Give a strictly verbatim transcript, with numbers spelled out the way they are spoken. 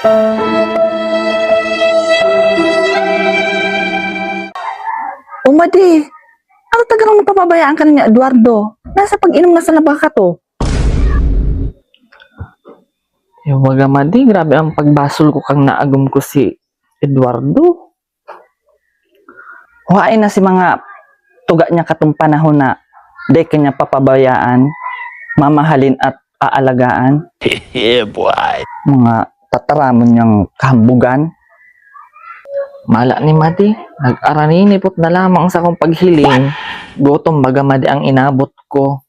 O Madi, ano tagang napapabayaan ka na ni Eduardo? Nasa pag-inom na sana ba ka to? Yung mga Madi, grabe ang pagbasol ko kang naagom ko si Eduardo. Huwain na si mga tuga niya katong panahon na di ka niya papabayaan, mamahalin at aalagaan. Yeah, boy. Mga tataramon niyang kahambugan. Mala ni Madi, nag-araninipot na lamang sa akong paghiling. Gutom baga Madi ang inabot ko.